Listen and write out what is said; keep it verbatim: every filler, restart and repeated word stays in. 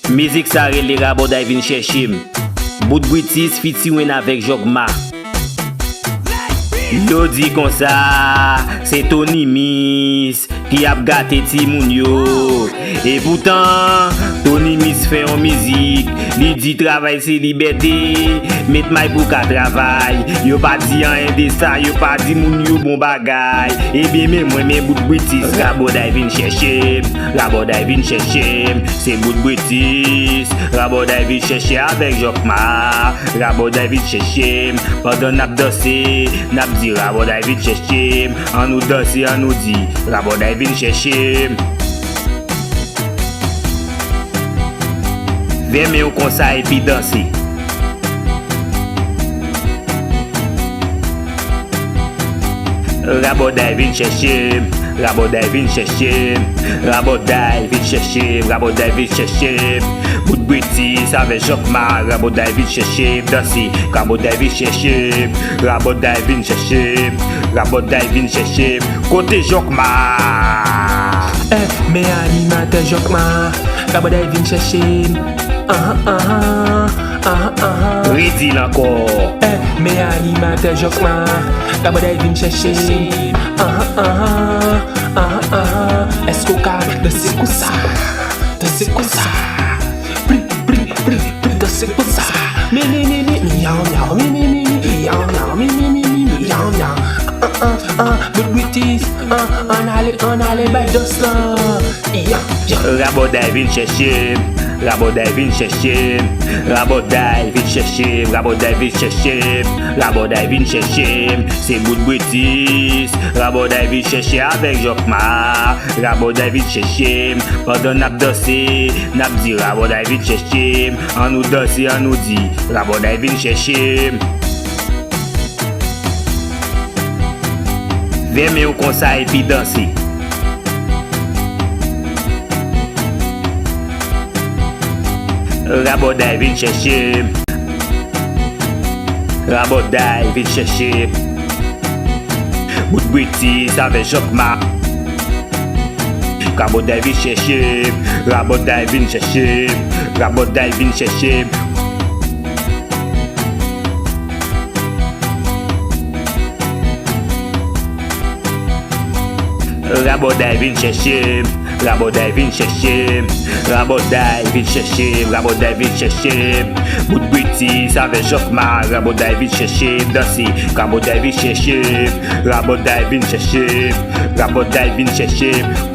Mizik sa rele Rabòday vin chèche m. Bout Britis featuring avèk Jòkma. Yo di konsa, se Tony Mis ki ap gate timoun yo. E poutan, Tony Mis fè yon mizik, li di travay se libète, met may pou ka travay. Yo pa di anyen de sa, yo pa di moun yo bon bagay. Ebyen, men mwen, men Bout Britis, Rabòday vin chèche m, Rabòday vin chèche m. Se Bout Britis, Rabòday vin chèche avèk Jòkma. Rabòday vin chèche m, pandan n ap danse, n ap di Rabòday vin chèche m. Annou danse, annou di Rabòday vin chèche m. Vèmen w konsa epi danse. Rabòday vin chèche m, Rabòday vin chèche m, Rabòday vin chèche m, Rabòday vin chèche m. Bout Britis avèk Jòkma, Rabòday vin chèche m, danse, Rabòday vin chèche m, Rabòday vin chèche m, Rabòday vin chèche m. Kote Jòkma? Eh, men animatè Jòkma, Rabòday vin chèche m. Ahan, ahan, ahan, ahan. Redi l ankò. Eh, men animatè Jòkma, Rabòday vin chèche m. Ahan, ahan, ahan, ahan. Èske w ka danse konsa? Danse konsa. Pli, pli, pli, pli, danse konsa. Mi, mi, mi, mi, miyaw, miyaw, mi, mi, mi, mi, miyaw, miyaw, mi, mi, mi, mi, miyaw, miyaw. Ah, ah, ah, Bout Britis, ah, ann ale, ann ale, bay dans lan. Ya, ya. Rabòday vin chèche m, Rabòday vin chèche m, Rabòday vin chèche m, Rabòday vin chèche m, Rabòday vin chèche m. Se Bout Britis, Rabòday vin chèche avèk Jòkma. Rabòday vin chèche m, pandan n ap danse, n ap di Rabòday vin chèche m. Annou danse, annou di Rabòday vin chèche m. Vèmen w konsa epi danse. Rabòday vin chèche m. Rabòday vin chèche m. Bout Britis avèk Jòkma. Rabòday vin chèche m. Rabòday vin chèche m. Rabòday vin chèche m. Rabòday vin chèche m, Rabòday vin chèche m, Rabòday vin chèche m, Rabòday vin chèche m. Bout Britis avèk Jòkma, Rabòday vin chèche m, danse, Rabòday vin chèche m, Rabòday vin chèche m, Rabòday vin chèche m.